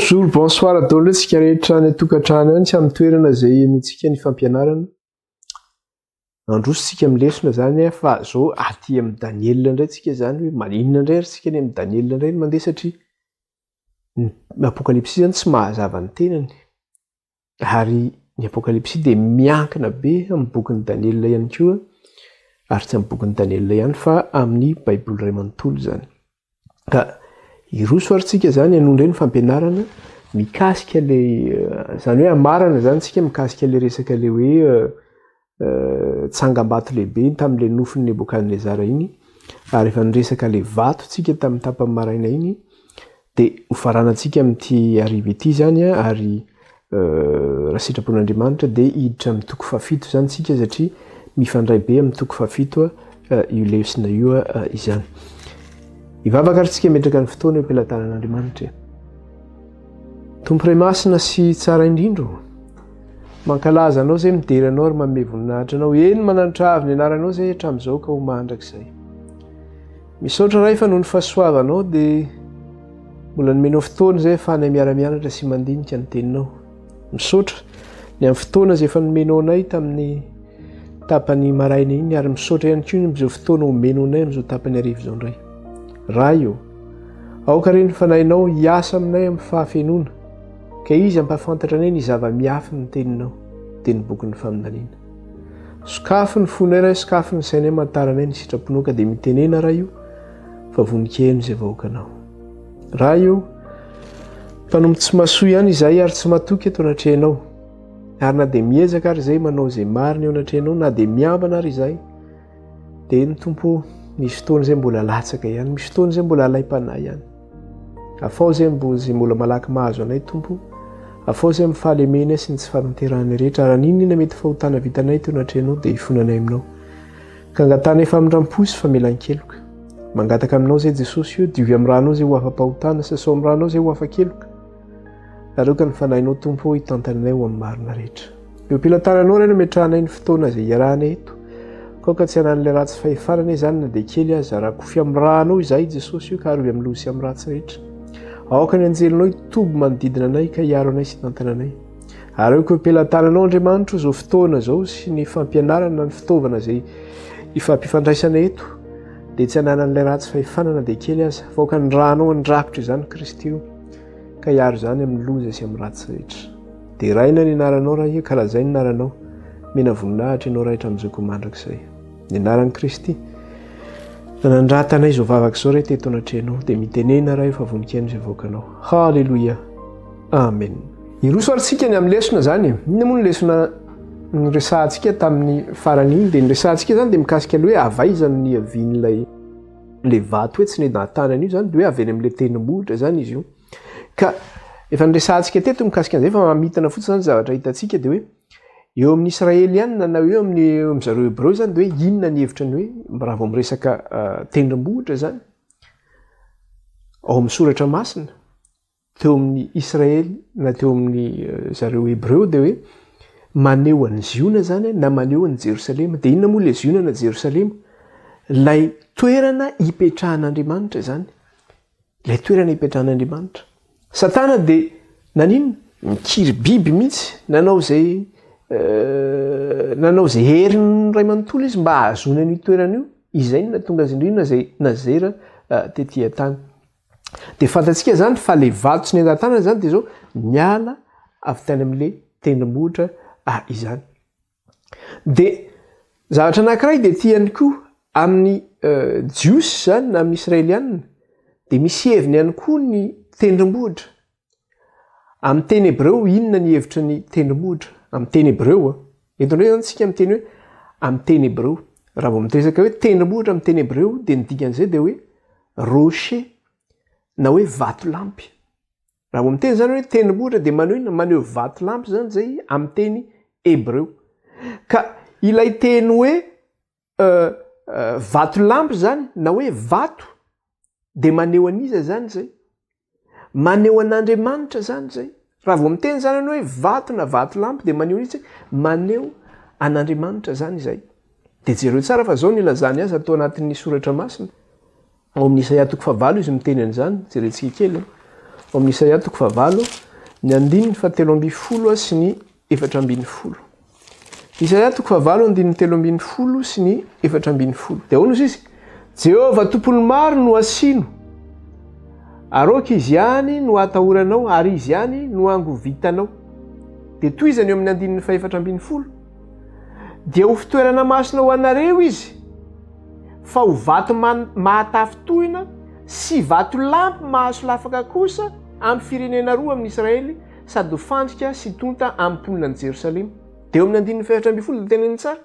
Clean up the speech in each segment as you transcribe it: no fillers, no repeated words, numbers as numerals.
Bonjour, bonsoir daholo antsika rehetra any an-tokantrano any sy amin'ny toerana izay henointsika ny fampianarana. Mandroso tsika amin'ny lesona izany fa zao aty amin'i Daniela indray tsika izany hoe maninona indray ary tsika any amin'i Daniela indray no mandeha satria ny Apokalypsy izany tsy mahazava ny tenany. Ary ny Apokalypsy dia miankina be amin'ny bokin'i Daniela ihany koa ary tsy amin'ny bokin'i Daniela ihany fa amin'ny Baiboly iray manontolo izany. Ka hiroso ary tsika izany hanohy indray ny fampianarana mikasika ilay izany hoe hamarana izany tsika mikasika ilay resaka ilay hoe tsangambato lehibe iny tamin'ilay nofin'i Nebokadnezara iny ary efa niresaka ilay vato tsika tamin'ny tapany maraina iny dia hofaranantsika amin'ity hariva ity izany ary Raha sitrapon'Andriamanitra dia hiditra amin'ny toko fahafito izany isika satria mifandray be amin'ny toko fahafito io lesona io izany. Hivavaka ary tsika metraka ny fotoana eo am-pelatanan'Andriamanitra. Tompo Ray Masina sy tsara indrindra ô. Mankalaza anao izay midera anao ary manome voninahitra anao. Eny mananitra avy ny anaranao izay hatramin'izao ka ho mandrakizay. Misaotra Ray fa noho ny fahasoavanao dia Mbola nomenao fotoana izay ahafahanay miara-mianatra sy mandinika ny teninao. Misaotra ny amin'ny fotoana izay efa nomenao anay tamin'ny tapany maraina iny ary misaotra ihany koa amin'izao fotoana omenao anay amin'izao tapany hariva izao indray. Ray ô, aoka re ny fanahinao hiasa aminay amin'ny fahafenoana ka izy hampahafantatra anay ny zava-miafy ny teninao, dia ny bokin'ny faminaniana. Sokafy ny fonay Ray, sokafy ny sainay mantaranay ny sitraponao ka dia mitenena Ray o. fa vonon-keno izay vahoakanao. Ray o, mpanompo tsy mahasoa ihany izahay ary tsy matoky eto anatrehanao. Ary na dia miezaka ary izay manao izay marina eo anatrehanao, na dia miambana ary izahay, dia ny Tompo misy fotoana izay mbola latsaka ihany, misy fotoana izay mbola alaim-panahy ihany. Afao izay izay mbola malaky mahazo anay Tompo, afao izay amin'ny fahalemenay sy ny tsy fahatanterahanay rehetra, ary n'inona mety fahotana vitanay teo anatrehanao dia hifonanay aminao. Ka angatahanay famindram-po sy famelan-keloka. Mangataka aminao izay Jesosy o, diovy amin'ny ranao izay ho afa-pahotana, sasao amin'ny ranao izay ho afa-keloka. Ary aoka ny fanahinao Tompo o hitantana anay ho amin'ny marina rehetra. Eo am-pelatananao Ray no ametrahanay ny fotoana izay iarahanay eto. Ka aoka tsy hanan'ilay ratsy fahefana anie izany na dia kely aza. Rakofy amin'ny ranao izahay Jesosy o, ka arovy amin'ny loza sy amin'ny ratsy rehetra. Aoka ny anjelinao hitoby manodidina anay ka hiaro anay sy hitantana anay. Ary aoka eo am-pelatananao Andriamanitro izao fotoana izao sy ny fampianarana ny fitaovana izay ifampifandraisana eto dia tsy ananan'ilay ratsy fahefana na dia kely aza fa aoka ny ranao handrakotra izany Kristy o ka hiaro izany amin'ny loza sy amin'ny ratsy rehetra. Deraina ny anaranao Ray ka lazaina ny anaranao. Mena voninahitra ianao Ray hatramin'izao koa mandrakizay. Ny anaran'i Kristy. Nanandratanay izao vavaka izao Ray teto anatrehanao dia mitenena Ray fa voninkaino izay vahoakanao. Haleloia. Amen. Hiroso ary tsika ny amin'ny lesona izany e. Inona moa ny lesona noresahantsika tamin'ny farany iny? Dia ny resahantsika izany dia mikasika ny hoe avy aiza no niavian'ilay ilay vato hoe tsy nahitana an'io izany, dia hoe avy any amin'ilay tendrombohitra izany izy io. Ka efa niresahantsika teto mikasika an'izay fa mamitana fotsiny izany ny zavatra hitantsika dia hoe eo amin'ny Israelianina na eo amin'ny eo amin'ny zareo Hebreo izany dia hoe inona ny hevitra ny hoe raha vao miresaka tendrombohitra izany ao amin'ny soratra masina teo amin'ny Israely na teo amin'ny eh, zareo Hebreo dia hoe maneho an'i Ziona zany na maneho an'i Jerosalema. Dia inona moa ilay Ziona na Jerosalema? Ilay toerana ipetrahan'Andriamanitra izany. Ilay toerana ipetrahan'Andriamanitra. Satana dia naninona? Nikiry biby mihitsy, nanao izay eh, nanao izay herin'ny ray manontolo izy mba hahazoana an'io toerana io. Izay no nahatonga azy indrindra izay nazera eh, tety an-tany. Dia fantatsika izany fa le vato tsy nentan-tanana izany dia izao niala avy tany amin'le tendrombohitra ah, izany. Dia zavatra anankiray dia ity ihany koa amin'ny eh, Jiosy izany na amin'ny Israelianina dia misy heviny ihany koa ny tendrombohitra. Amin'ny teny hebreo inona ny hevitry ny tendrombohitra? Amin'ny teny hebreo a. Eto indray izany tsika miteny hoe amin'ny teny hebreo. Raha vao miresaka hoe tendrombohitra amin'ny teny hebreo dia ny dikan'izay dia hoe rocher na hoe vatolampy. Raha vao miteny izany hoe tendrombohitra dia maneho inona? Maneho vatolampy izany izay amin'ny teny hebreo. Ka ilay teny hoe vatolampy izany na hoe vato dia maneho an'iza izany izay? Maneho an'Andriamanitra izany izay. Raha vao miteny izany ianao hoe vato na vatolampy dia maneho an'iza? Maneho an'Andriamanitra izany izay. Dia jereo tsara fa izao no ilazany azy ato anatin'ny soratra masina. Ao amin'ny Isaia toko fahavalo izy miteny an'izany, jerentsika kely. Ao amin'ny Isaia toko fahavalo, ny andininy fahatelo ambin'ny folo sy ny 14. Isaia toko fahavalo andininy 13 sy ny 14. Dia ahoana ozy izy? Jehovah tompon'ny maro no asino. Ary aoka izy ihany no atahoranao ary izy ihany no angovitanao. Dia tohizany eo amin'ny andininy faha-14. Dia ho fitoerana masina ho anareo izy, fa ho vato mahatafintohina sy vatolampy mahasolafaka kosa amin'ny firenena roa amin'i Israely sady ho fandrika sy tonta amin'ny mponina any Jerosalema. Dia eo amin'ny andininy faha-14 dia teneniny tsara,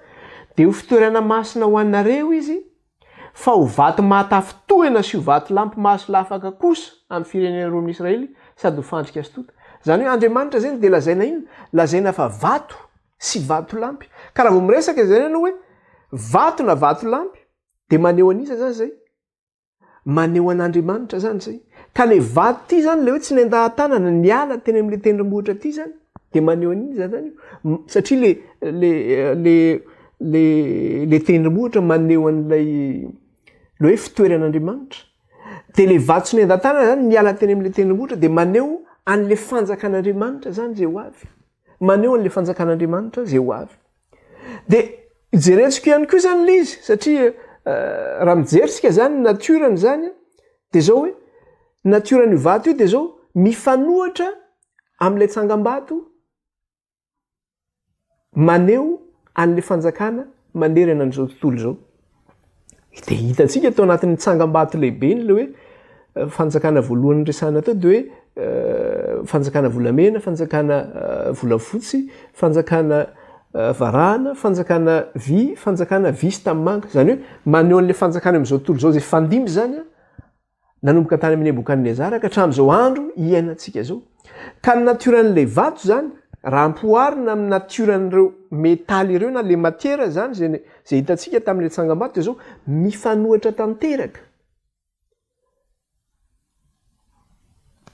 dia ho fitoerana masina ho anareo izy, fa ho vato mahatafintohina sy ho vatolampy mahasolafaka kosa amin'ny firenena roa amin'i Israely sady ho fandrika sy tonta. Izany hoe Andriamanitra izany dia lazaina inona? Lazaina fa vato sy vatolampy. Ka raha vao miresaka izany ianao hoe vato na vatolampy dia maneho an'iza izany izay? Maneho an'Andriamanitra izany izay. Ka le vato ity izany le hoe tsy nendahan-tanana niala teny amin'le tendrombohitra ity izany dia maneho an'iza izany io? Satria le le le le le tendrombohitra maneho an'ilay le hoe fitoeran'Andriamanitra. Dia le vato tsy nendahan-tanana izany niala teny amin'le tendrombohitra dia maneho an'le fanjakan'Andriamanitra izany izay ho avy. Maneho an'le fanjakan'Andriamanitra izay ho avy. Dia jerentsika ihany koa izany ilay izy satria raha mijery isika izany ny natiorany izany dia izao hoe natioran'io vato io dia izao mifanohitra amin'ilay tsangambato maneho an'ilay fanjakana manerana an'izao tontolo izao. Dia hitantsika tao anatin'ny tsangambato lehibe iny ilay hoe eh, fanjakana voalohany resahana teo dia hoe eh, fanjakana volamena, fanjakana eh, volafotsy, fanjakana varahana, fanjakana vy, fanjakana vy sy tanimanga. Izany hoe maneho an'ilay fanjakana amin'izao tontolo izao izay fandimby izany an, nanomboka tany amin'i Nebokadnezara ka hatramin'izao andro iainantsika izao. Ka ny natioran'ilay vato izany, raha ampihoarina amin'ny natioran'ireo metaly ireo na le matière izany izay izay hitantsika tamin'ilay tsangambato dia izao, mifanohitra tanteraka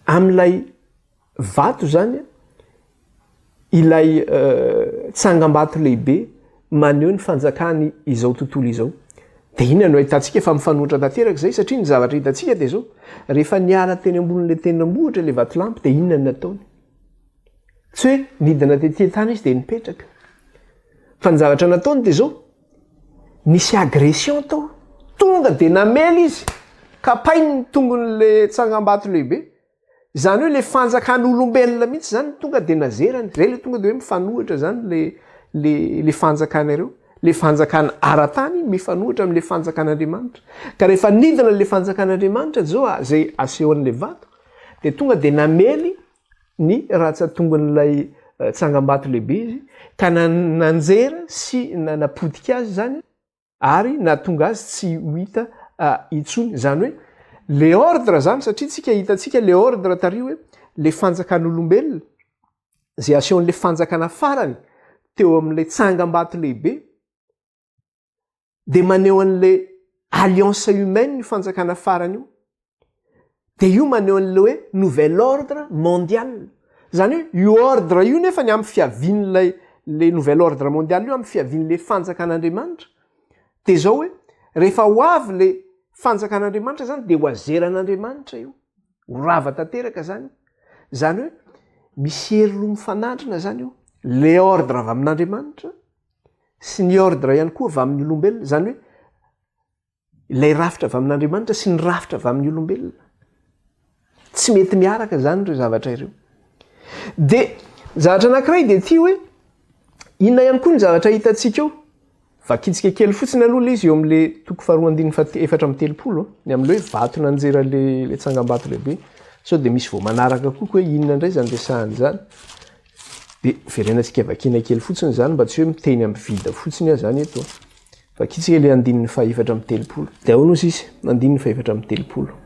amin'ilay vato izany ilay tsangambato lehibe maneho ny fanjakany izao tontolo izao. Dia inona no ahitantsika fa mifanohitra tanteraka izay? Satria ny zavatra hitantsika dia izao, rehefa niala teny ambonin'ilay tendrombohitra ilay vatolampy dia inona no nataony? Tsy hoe nidina tety an-tany izy dia nipetraka. Fa ny zavatra nataony dia izao, nisy agression tao, tonga dia namely izy, kapainy ny tongon'ilay tsangambato lehibe. Izany hoe le fanjakan'olombelona mihitsy zany tonga de nazerany, zay le tonga de hoe mifanohitra zany le le le fanjakana ireo, le fanjakana ara-tany mifanohitra am'le fanjakan'Andriamanitra. Ka rehefa nidina le fanjakan'Andriamanitra zao a, zay asehon'le vato, de tonga de namely ny ratsan-tongon'ilay tsangambato lehibe izy ka nanjera sy nanapotika azy zany. ary nahatonga azy tsy ho hita intsony, izany hoe le ordre zany satria tsika hitantsika le ordre tary hoe le fanjakan'olombelona zay asehon'le fanjakana farany teo amin'ilay tsangambato lehibe de maneho an'le alliance humaine io fanjakana farany io Dia io maneho an'ilay hoe nouvel ordre mondial. Izany hoe io ordre io nefa ny amin'ny fiavian'ilay le nouvel ordre mondial io amin'ny fiavian'ilay fanjakan'Andriamanitra. Dia izao hoe rehefa ho avy le fanjakan'Andriamanitra izany dia ho azeran'Andriamanitra io. Ho rava tanteraka izany. Izany hoe misy hery roa mifanandrina izany io. Le ordre avy amin'Andriamanitra sy ny ordre ihany koa avy amin'ny olombelona. Izany hoe Ilay rafitra avy amin'Andriamanitra sy ny rafitra avy amin'ny olombelona. Tsy mety miaraka izany ireo zavatra ireo. Dia zavatra anankiray dia ity hoe inona ihany koa ny zavatra hitantsika eo? Vakintsika kely fotsiny aloha ilay izy eo amin'ilay toko faharoa andininy faha 34, ny amin'ilay hoe vato nanjera ilay tsangambato lehibe. Sao dia misy vao manaraka koa hoe inona indray izany resahana izany. Dia verenantsika vakiana kely fotsiny izany mba tsy hoe miteny amin'ny vide fotsiny aho izany eto. Vakintsika ilay andininy faha-34. Dia ahoana hozy izy? Andininy faha-34.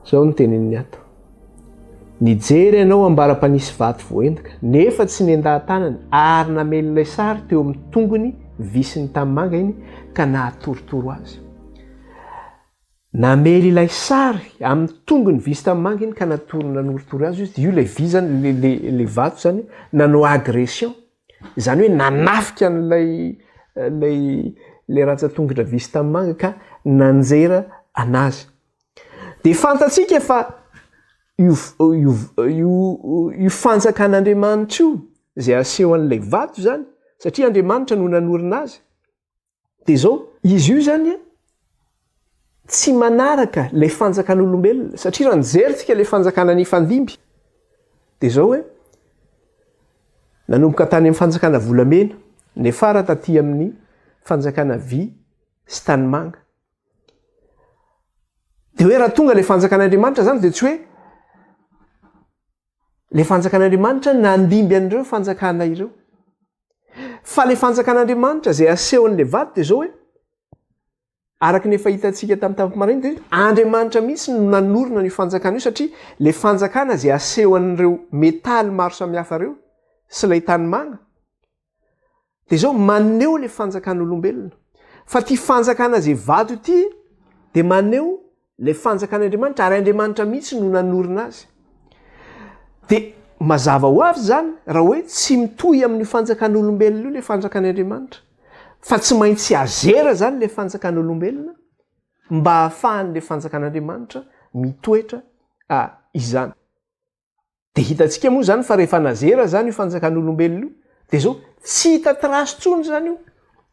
Izao no teneniny ato. Nijery anao ambara-panisy vato voaendaka, nefa tsy nendaha-tanana, ary namely ilay sary teo amin'ny tongony vy sy ny tanimanga iny ka nahatorotoro azy. Namely ilay sary amin'ny tongony vy sy tanimanga iny ka natoro nanorotoro azy izy, dia io ilay vy izany, ilay vato izany nanao agression. Izany hoe nanafika an'ilay ilay ilay rantsan-tongotra vy sy tanimanga ka nanjera anazy. Dia fantatsika fa Io io io io fanjakan'Andriamanitra io izay aseho an'ilay vato izany, satria Andriamanitra no nanorina azy, dia izao, izy io izany tsy manaraka ilay fanjakan'olombelona, satria raha nijerintsika ilay fanjakana nifandimby, dia izao hoe, nanomboka tany amin'ny fanjakana volamena, niafara taty amin'ny fanjakana vy sy tanimanga. Dia hoe raha tonga ilay fanjakan'Andriamanitra izany dia tsy hoe ilay fanjakan'Andriamanitra nandimby an'ireo fanjakana ireo. Fa ilay fanjakan'Andriamanitra izay asehon'ilay vato dia izao hoe araka ny efa hitantsika tamin'ny tampom-maraina dia Andriamanitra mihitsy no nanorina an'io fanjakana io satria ilay fanjakana izay asehon'ireo metaly maro samihafa ireo sy ilay tanimanga Dia izao, maneho ilay fanjakan'olombelona. Fa ity fanjakana izay vato ity dia maneho ilay fanjakan'Andriamanitra, ary Andriamanitra mihitsy no nanorina azy. Dia mazava ho avy izany raha hoe tsy mitohy amin'io fanjakan'olombelona io ilay fanjakan'Andriamanitra. Fa tsy maintsy azera izany ilay fanjakan'olombelona mba hahafahan'ilay fanjakan'Andriamanitra mitoetra izany. Dia hitantsika moa izany fa rehefa nazera izany io fanjakan'olombelona io, dia izao, tsy hita trace intsony izany io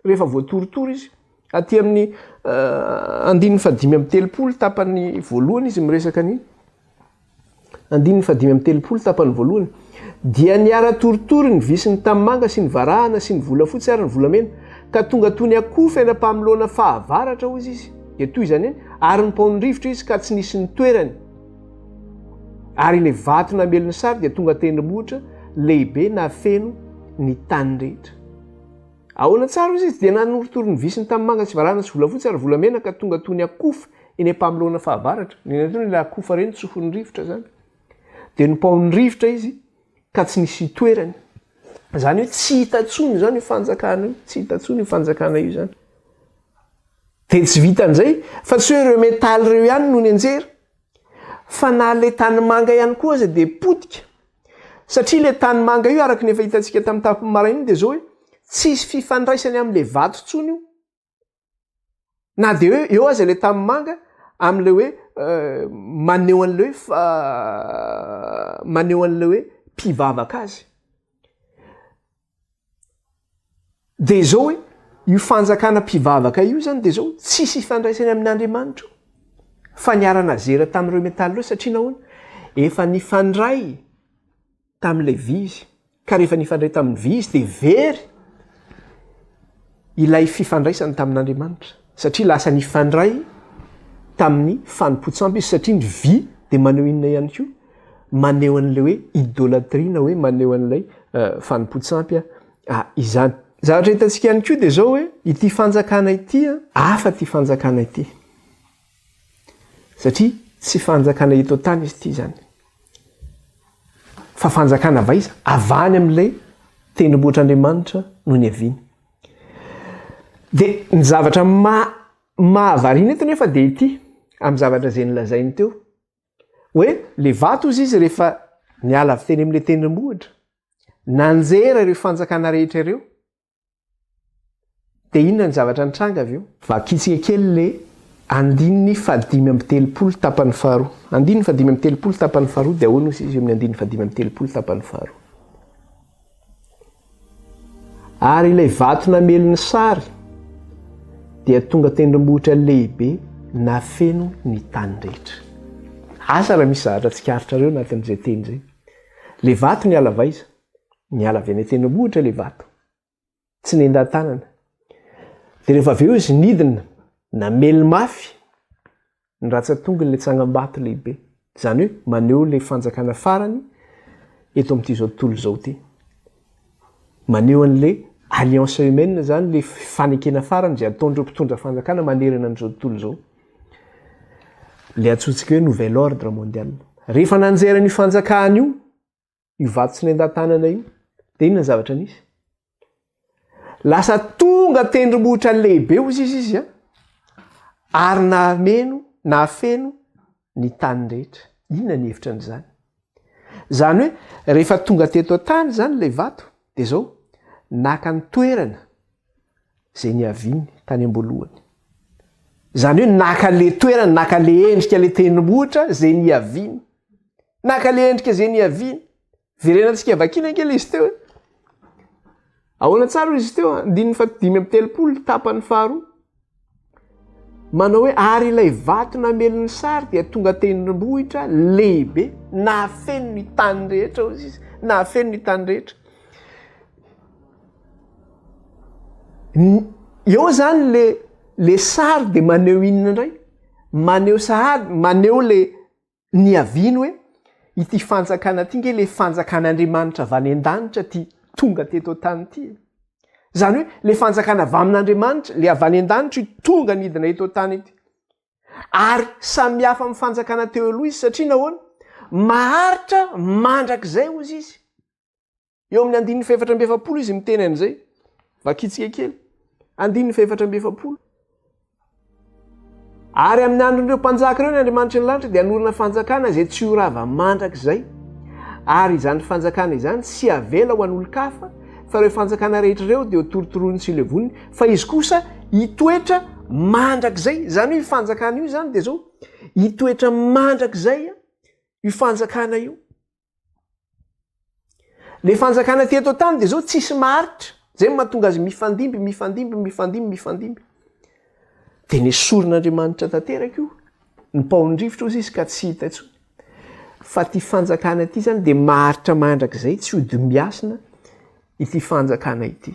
rehefa voatorotoro izy. Aty amin'ny andininy fahadimy amby telopolo tapany voalohany izy miresaka an'iny. Andininy fahadimy amby telopolo tapany voalohany. Dia niara-torotoro ny vy sy ny tanimanga sy ny varahana sy ny volafotsy ary ny volamena, ka tonga toy ny akofa eny am-pamoloana fahavaratra, hoy izy. Dia toy izany ihany, ary nipaon'ny rivotra izy ka tsy nisy nitoerany. Ary ilay vato namely ny sary dia tonga tendrombohitra lehibe nahafeno ny tany rehetra. Ahoana tsara hozy izy? Dia nanorotoro ny visiny tamin'ny manga sy varahana sy volafotsy ary volamena ka tonga toy ny akofa eny am-pamoloana fahavaratra. Ny nataony ilay akofa ireny tsofin'ny rivotra izany. Dia nopaohin'ny rivotra izy ka tsy nisy itoerany. Izany hoe tsy hita intsony izany io fanjakana io, tsy hita intsony io fanjakana io izany. Dia tsy vitan'izay fa tsy hoe ireo metaly ireo ihany no nianjera fa na ilay tanimanga ihany koa aza dia potika satria ilay tanimanga io araka ny efa hitantsika tamin'ny tapiny maraina iny dia izao hoe tsisy fifandraisany amin'ilay vato intsony io na dia hoe eo aza ilay tanimanga amin'ilay hoe maneho an'ilay hoe maneho an'ilay hoe mpivavaka azy. Dia izao hoe, io fanjakana mpivavaka io izany dia izao, tsisy ifandraisany amin'Andriamanitra io. Fa niara-nazera tamin'ireo metaly ireo satria nahoana? Efa nifandray tamin'ilay vy izy. Ka rehefa nifandray tamin'ny vy izy dia very ilay fifandraisany tamin'Andriamanitra. Satria lasa nifandray tamin'ny fanompoan-tsampy izy satria ny vy dia maneho inona ihany koa? Maneho an'ilay hoe idolatrie na hoe maneho an'ilay fanompoan-tsampy izany. Zavatra hitantsika ihany koa dia izao hoe ity fanjakana ity, hafa ity fanjakana ity. Satria tsy fanjakana eto an-tany izy ity izany. Fa fanjakana avy aiza? Avy any amin'ilay tendrombohitr'Andriamanitra no niaviany. Dia ny zavatra mahavariana eto nefa dia ity, amin'ny zavatra izay nolazainy teo, hoe le vato ozy izy rehefa niala avy teny amin'ilay tendrombohitra, nanjera ireo fanjakana rehetra ireo, dia inona ny zavatra nitranga avy eo? Vakintsika kely le andininy fahadimy amby telopolo tapany faharoa. Andininy fahadimy amby telopolo tapany faharoa dia ahoana ozy izy eo amin'ny andininy fahadimy amby telopolo tapany faharoa? Ary ilay vato namely ny sary dia tonga tendrombohitra lehibe nafeno ny tany rehetra. Asa raha misy zavatra tsikaritrareo anatin'izay teny izay. Ilay vato niala avy aiza? Niala avy any an-tendrombohitra ilay vato. Tsy nendan-tanana. Dia rehefa avy eo izy nidina, namely mafy ny ratsan-tongony ilay tsangambato lehibe. Izany hoe maneho ilay fanjakana farany eto amin'ity izao tontolo izao ity. Maneho an'ilay alliance humaine izany, ilay fifanekena farany izay ataon'ireo mpitondra fanjakana manerana an'izao tontolo izao. Ilay antsointsika hoe nouvel ordre mondial. Rehefa nanjera an'io fanjakana io, io vato tsy nendan-tanana io, dia inona ny zavatra nisy? Lasa tonga tendrombohitra lehibe hozy izy izy a, ary nahameno, nahafeno ny tany rehetra. Inona ny hevitra an'izany? Izany hoe rehefa tonga teto an-tany izany ilay vato, dia izao, naka ny toerana izay niaviany tany am-boalohany. Izany hoe naka le toerana, naka le endrika le tendrombohitra izay niaviany. Naka le endrika izay niaviany. Verenantsika vakiana ange le izy teo e. Ahoana tsara hoy izy teo, andininy faha-35 tapany faharoa. Manao hoe ary ilay vato namely ny sary dia tonga tendrombohitra lehibe nahafeno ny tany rehetra hoy izy, nahafeno ny tany rehetra. Eo zany le le sary dia maneho inona indray? Maneho sahady, maneho le niaviany hoe ity fanjakana ity nge le fanjakan'Andriamanitra avy any an-danitra ty tonga teto an-tany ity e. Zany hoe le fanjakana avy amin'Andriamanitra, le avy any an-danitra io tonga nidina eto an-tany ity. Ary samy hafa amin'ny fanjakana teo aloha izy satria nahoana? Maharitra mandrakizay hozy izy. Eo amin'ny andininy fahefatra amby efapolo izy miteny an'izay. Vakitsika kely. Andininy fahefatra amby efapolo. Ary amin'ny andron'ireo mpanjaka ireo ny Andriamanitry ny lanitra dia hanorina fanjakana izay tsy ho rava mandrakizay. Ary izany fanjakana izany tsy havela ho an'olon-kafa, fa ireo fanjakana rehetra ireo dia ho torotoroiny sy levoniny, fa izy kosa hitoetra mandrakizay. Izany hoe io fanjakana io izany dia izao, hitoetra mandrakizay io fanjakana io. Le fanjakana ty eto an-tany dia zao tsisy maharitra, zay no mahatonga azy mifandimby, mifandimby, mifandimby, mifandimby. Dia nesorin'Andriamanitra tanteraka io, ny paon-drivotra hozy izy ka tsy hita intsony. Fa ty fanjakana ty zany dia maharitra mandrakizay, tsy hodimbiasina ity fanjakana ity.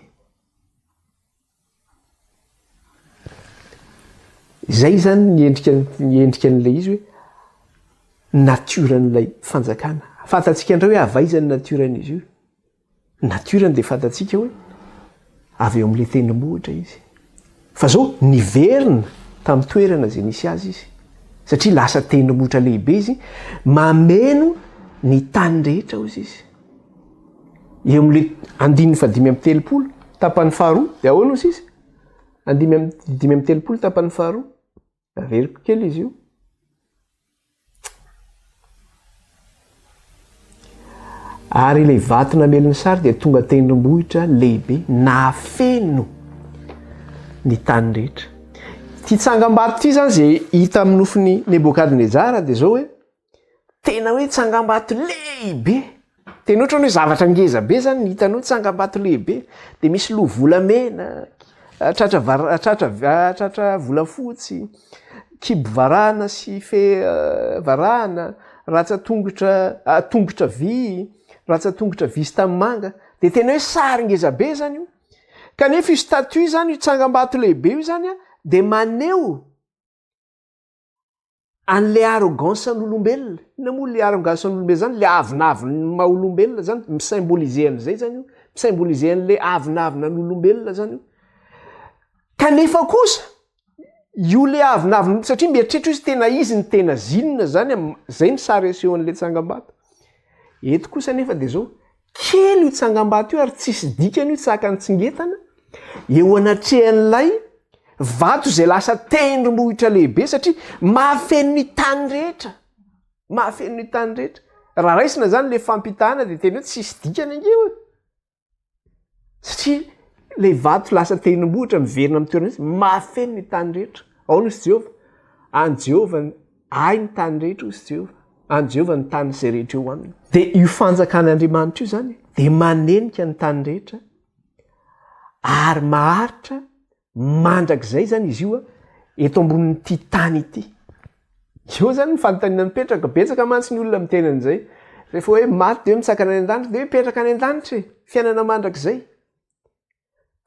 Izay izany ny endrika ny endrika an'ilay izy hoe natiore-n'ilay fanjakana. Fantatsika indray hoe avy aiza ny natiore-n'izy io. Natiore-ny dia fantatsika hoe avy eo amin'ilay tendrombohitra izy. Fa zao niverina tamin'ny toerana izay nisy azy izy. Satria lasa tendrombohitra lehibe izy, mameno ny tany rehetra hozy izy. Eo amin'ilay andininy fahadimy amby telopolo, tapany faharoa, dia ahoana hozy izy? Andimy amby 35 tapany faharoa. Averiko kely izy io. Ary ilay vato namely ny sary dia tonga tendrombohitra lehibe nahafeno ny tany rehetra. Ity tsangambato ity izany izay hita amin'ny nofin'i Nebokadnezara dia izao hoe Tena hoe tsangambato lehibe. Tena ohatrany hoe zavatra ngeza be zany ny hitanao, tsangambato lehibe. De misy loha volamena, tratra var- tratra tratra volafotsy, kibo varahana sy fe varahana, ratsan-tongotra tongotra vy, ratsan-tongotra vy sy tanimanga. De tena hoe sary ngeza be zany io. Kanefa io statue zany, io tsangambato lehibe io zany a, de maneho An'le arrogance an'olombelona, inona moa le arrogance an'olombelona zany, le avonavon'ny maha olombelona zany, mi-symboliser an'izay zany io, mi-symboliser an'le avonavona an'olombelona zany io. Kanefa kosa, io le avonavona, satria mieritreritra izy tena izy ny tena zinona zany, zay ny sary asehon'le tsangambato. Eto kosa nefa de zao, kely io tsangambato io ary tsisy dikany io tsaka ny tsingetana, eo anatrehan'ilay vato izay lasa tendrombohitra lehibe satria mahafeno ny tany rehetra, mahafeno ny tany rehetra. Raha raisina zany le fampitahana de tena hoe tsisy dikany ange io e. Satria le vato lasa tendrombohitra miverina amin'ny toerana izy, mahafeno ny tany rehetra. Aona hoy Jehovah? An'i Jehovah ahy ny tany rehetra hoy Jehovah. An'i Jehovah ny tany izay rehetra eo aminy. De io fanjakan'Andriamanitra io zany de manenika ny tany rehetra ary maharitra mandrakizay zany izy io eto ambonin'ity tany ity. Eo zany ny fanontaniana mipetraka, betsaka mantsy ny olona miteny an'izay, rehefa hoe maty de hoe mitsakana any an-danitra de hoe mipetraka any an-danitra e, fiainana mandrakizay.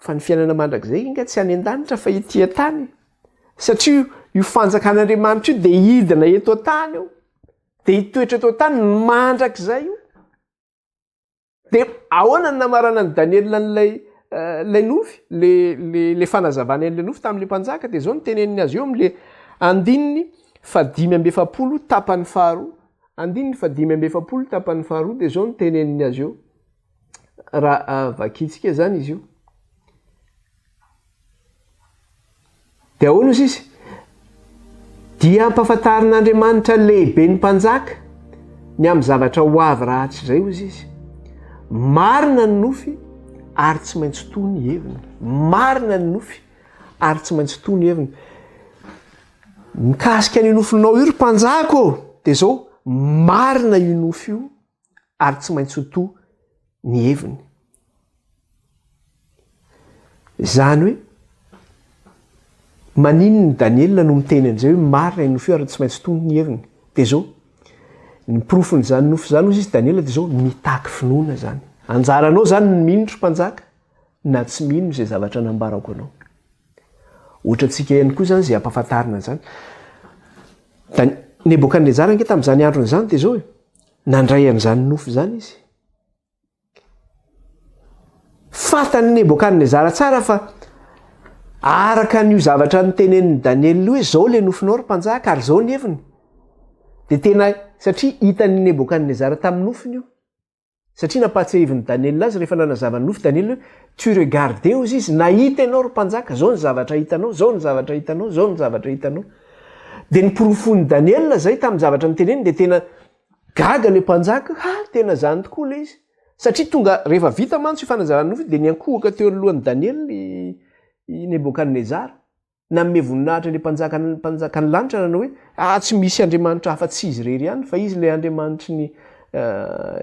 Fa ny fiainana mandrakizay nga tsy any an-danitra fa ety an-tany. Satria io fanjakan'Andriamanitra io de hidina eto an-tany io, de hitoetra eto an-tany mandrakizay io. Dia ahoana ny namaranan'i Daniela an'ilay ilay nofy, le le le fanazavany an'ilay nofy tamin'ilay mpanjaka? Dia izao no teneniny azy eo amin'ilay andininy fahadimy amby efapolo tapany faharoa. Andininy fahadimy amby efapolo tapany faharoa dia izao no teneniny azy eo. Raha vakintsika izany izy io. Dia ahoana hozy izy? Dia ampahafantarin'Andriamanitra lehibe ny mpanjaka ny amin'ny zavatra ho avy rahatrizay hozy izy. Marina ny nofy ary tsy maintsy to ny heviny. Marina ny nofy ary tsy maintsy to ny heviny. Mikasika ny nofinao io ry mpanjaka ô, dia izao, marina io nofy io ary tsy maintsy ho to ny heviny. Izany hoe, maninona i Daniela no miteny an'izay hoe marina io nofy io ary tsy maintsy to ny heviny? Dia izao, ny porofon'izany nofy izany hozy izy Daniela dia izao, mitaky finoana izany. Anjaranao izany ny mino ry mpanjaka na tsy mino izay zavatra nambarako anao. Ohatrantsika ihany koa izany izay ampahafantarina an'izany. Dan- Nebokadnezara ange tamin'izany androny izany dia izao e, nandray an'izany nofy izany izy. Fantan'i Nebokadnezara tsara fa araka an'io zavatra notenenin'i Daniela io hoe izao ilay nofinao ry mpanjaka ary izao ny heviny. Dia tena satria hitan'i Nebokadnezara tamin'ny nofiny io. Satria nampahatsiahivin'i Daniela azy rehefa nanazava ny nofy Daniela hoe, Tu regardais hozy izy, nahita ianao ry mpanjaka, izao ny zavatra hitanao, izao ny zavatra hitanao, izao ny zavatra hitanao. Dia ny porofon'i Daniela izay tamin'ny zavatra noteneniny dia tena gaga ilay mpanjaka, ha, tena izany tokoa ilay izy. Satria tonga, rehefa vita mantsy io fanazavana ny nofy io dia niankohoka teo anoloan'i Daniela i i Nebokadnezara. Nanome voninahitra ilay mpanjaka mpanjakan'ny lanitra nanao hoe, Ah, tsy misy Andriamanitra afa-tsy Izy irery ihany, fa Izy ilay Andriamanitry ny,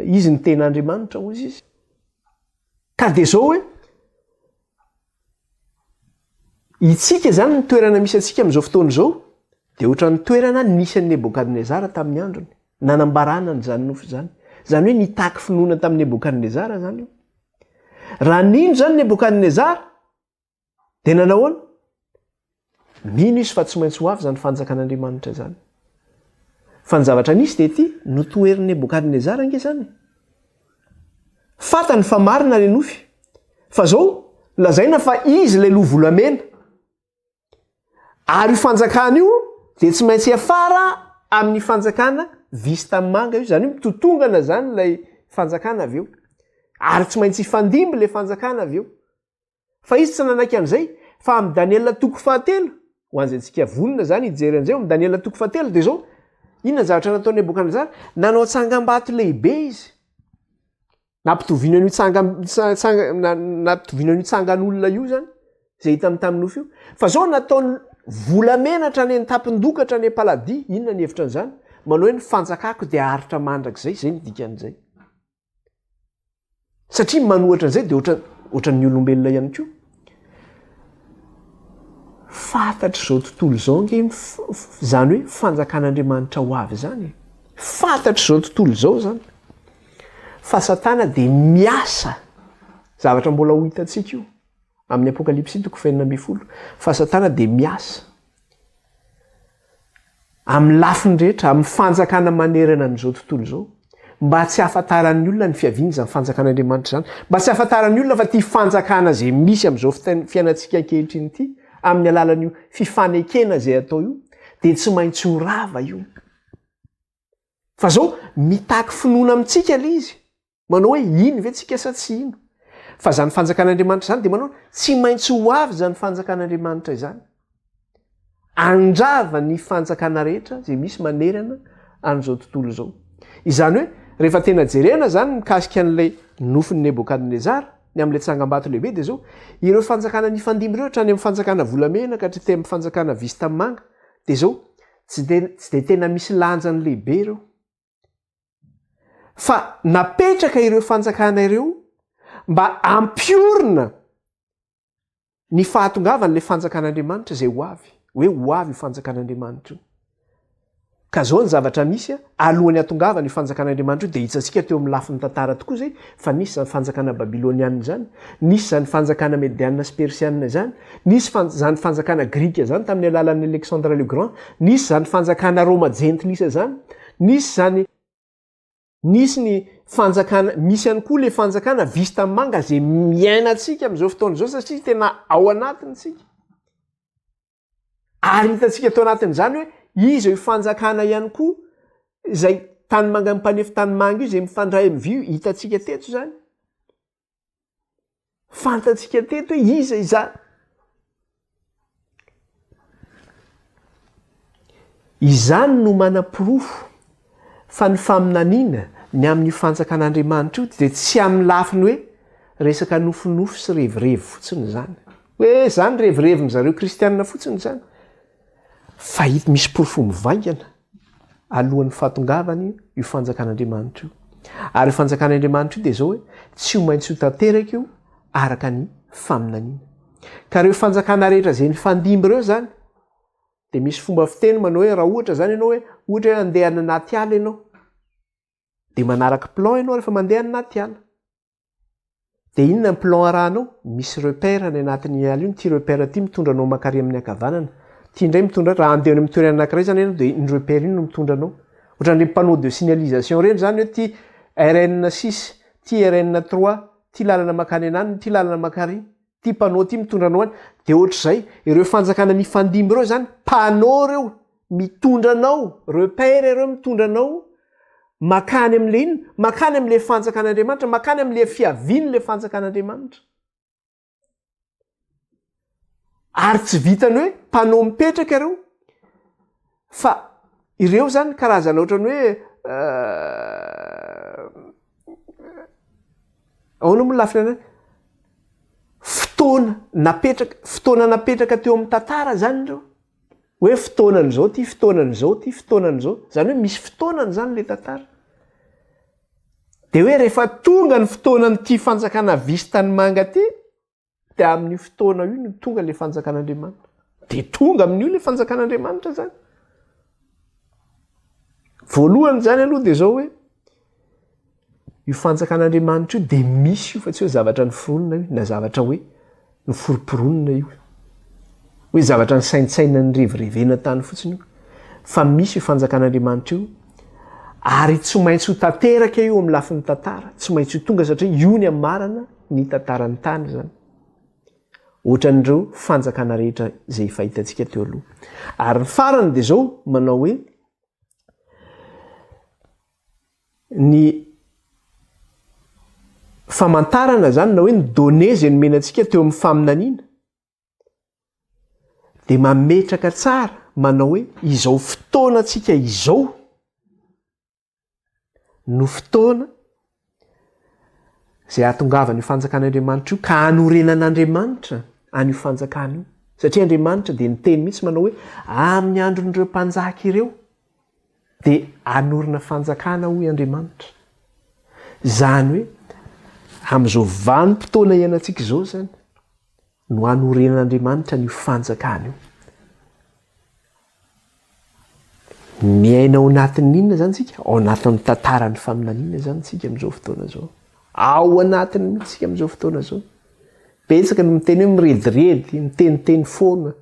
Izy no tena Andriamanitra, hoy izy. Ka dia izao hoe, itsika izany ny toerana misy antsika amin'izao fotoana izao, dia ohatran'ny toerana nisy an'i Nebokadnezara tamin'ny androny, nanambarana an'izany nofy izany. Izany hoe nitaky finoana tamin'i Nebokadnezara izany io. Raha nino izany Nebokadnezara, Dia nanahoana? Mino izy fa tsy maintsy ho avy izany fanjakan'Andriamanitra izany. Fa ny zavatra nisy dia ity, notoherin'i Nebokadnezara ange izany e. Fantany fa marina ilay nofy. Fa izao, lazaina fa izy ilay loha volamena. Ary io fanjakana io dia tsy maintsy hiafara amin'ny fanjakana visy tanimanga io, izany hoe mitotongana izany ilay fanjakana avy eo. Ary tsy maintsy hifandimby ilay fanjakana avy eo. Fa izy tsy nanaiky an'izay, fa amin'i Daniela toko fahatelo, ho an'izay antsika vonona izany hijery an'izay, ao amin'i Daniela toko fahatelo dia izao, inona ny zavatra nataon'i Nebokadnezara? Nanao tsangambato lehibe izy. Nampitoviana an'io tsanga, tsanga, nampitoviana an'io tsangan'olona io izany, izay hita amin'ny tamin'ny nofy io. Fa izao nataony volamena hatrany an-tampon-doha ka hatrany am-paladia, inona ny hevitra an'izany? Manao hoe ny fanjakako dia haharitra mandrakizay, izay no dikan'izay. Satria manohatra an'izay dia ohatra ohatran'ny olombelona ihany koa. Fantatr'izao tontolo izao ange izany hoe fanjakan'Andriamanitra ho avy izany e. Fantatr'izao tontolo izao izany. Fa Satana dia miasa, zavatra mbola ho hitantsika io, amin'ny Apokalypsy toko fahenina ambin'ny folo, fa Satana dia miasa. Amin'ny lafiny rehetra, amin'ny fanjakana manerana an'izao tontolo izao, mba tsy hahafantaran'ny olona ny fiavian'izany fanjakan'Andriamanitra izany, mba tsy hahafantaran'ny olona fa ity fanjakana izay misy amin'izao fiainantsika ankehitriny ity, amin'ny alalan'io fifanekena izay atao io, dia tsy maintsy ho rava io. Fa izao, mitaky finoana amintsika ilay izy. Manao hoe hino ve tsika sa tsy hino? Fa izany fanjakan'Andriamanitra izany dia manao tsy maintsy ho avy izany fanjakan'Andriamanitra izany. Andrava ny fanjakana rehetra izay misy manerana an'izao tontolo izao. Izany hoe rehefa tena jerena izany mikasika an'ilay nofin'i Nebokadnezara, ny amin'ilay tsangambato lehibe dia izao, ireo fanjakana nifandimby ireo hatrany amin'ny fanjakana volamena ka hatrety amin'ny fanjakana visy tanimanga dia izao, tsy dia tsy dia tena misy lanjany lehibe ireo. Fa napetraka ireo fanjakana ireo mba hampiorina ny fahatongavan'ilay fanjakan'Andriamanitra izay ho avy, hoe ho avy io fanjakan'Andriamanitra io. Ka zao ny zavatra misy, alohan'ny hatongavan'io fanjakan'Andriamanitra io dia hitantsika teo amin'ny lafiny tantara tokoa izay fa nisy izany fanjakana babylonianina izany, nisy izany fanjakana medianina sy persianina izany, nisy izany fanjakana grika izany tamin'ny alalan'i Alexandre le Grand, nisy izany fanjakana roma jentilisa izany, Nisy izany, nisy ny fanjakana, misy ihany koa le fanjakana vista manga zay miaina antsika amin'izao fotoana izao satria tena ao anatiny tsika. Ary hitantsika tao anatin'izany hoe iza io fanjakana ihany koa izay tanimanga mpanefy tanimanga io izay mifandray amin'ny vy io, hitantsika teto izany. Fantatsika teto hoe iza izany. Izany no manaporofo fa ny faminaniana ny amin'io fanjakan'Andriamanitra io dia tsy amin'ny lafiny hoe resaka nofinofy sy revirevy fotsiny izany. Hoe izany revirevin-dry zareo kristianina fotsiny izany. Fa hita misy porofo mivaingana. alohan'ny fahatongavany io fanjakan'Andriamanitra io. Ary io fanjakan'Andriamanitra io dia izao hoe tsy ho maintsy ho tanteraka io araka ny faminaniana. Ka ireo fanjakana rehetra izay nifandimby ireo izany dia misy fomba fiteny manao hoe raha ohatra izany ianao hoe ohatra hoe handeha any anaty ala ianao dia manaraka plan ianao rehefa mandeha any anaty ala. Dia inona ny plan arahanao? Misy repère any anatin'iny ala iny, ity repère ity mitondra anao mankary amin'ny ankavanana, ity indray mitondra, raha handeha any amin'ny toerana anankiray izany ianao dia iny repère iny no mitondra anao. Ohatran'ireny panneau de signalisation ireny izany hoe ity RN six, ity RN trois, ity lalana mankany ananona, ity lalana mankary, ity panneau ity mitondra anao any. Dia ohatr'izay, ireo fanjakana nifandimby ireo izany, panneau ireo mitondra anao, repère ireo mitondra anao makany amin'ilay inona? Makany amin'ilay fanjakan'Andriamanitra, makany amin'ilay fiavian'ilay fanjakan'Andriamanitra. Ary tsy vitany hoe mpanao mipetraka ireo, fa ireo zany karazana ohatrany hoe euh, ahoana moa lafiny anay? Fotoana napetraka, fotoana napetraka teo amin'ny tantara zany ireo. Hoe fotoanan'izao ity, fotoanan'izao ity, fotoanan'izao. Izany hoe misy fotoanany izany ilay tantara. Dia hoe rehefa tonga ny fotoanan'ity fanjakana visy tanimanga ity, dia amin'io fotoana io no tonga ilay fanjakan'Andriamanitra. Dia tonga amin'io ilay fanjakan'Andriamanitra izany. Voalohany izany aloha dia izao hoe Io fanjakan'Andriamanitra io dia misy io fa tsy hoe zavatra noforonina io na zavatra hoe noforomporonina io. Hoe zavatra nisaintsaina nirevirevena tany fotsiny io. Fa misy io fanjakan'Andriamanitra io ary tsy maintsy ho tanteraka io amin'ny lafiny tantara, tsy maintsy ho tonga satria io ny amarana ny tantaran'ny tany izany. Ohatran'ireo fanjakana rehetra izay efa hitantsika teo aloha. Ary ny farany dia izao manao hoe Ny famantarana izany na hoe ny données izay nomena antsika teo amin'ny faminaniana dia mametraka tsara manao hoe izao fotoanantsika izao no fotoana izay hahatongavan'io fanjakan'Andriamanitra io ka hanorenan'Andriamanitra an'io fanjakana io. Satria Andriamanitra dia niteny mihitsy manao hoe amin'ny andron'ireo mpanjaka ireo dia hanorina fanjakana hoy Andriamanitra. Izany hoe amin'izao vanim-potoana iainantsika izao izany no hanorenan'Andriamanitra an'io fanjakana io. Miaina ao anatin'ny inona izany isika? Ao anatin'ny tantaran'ny faminaniana izany isika amin'izao fotoana izao. Ao anatiny mihitsy isika amin'izao fotoana izao. Betsaka no miteny hoe mirediredy, miteniteny foana.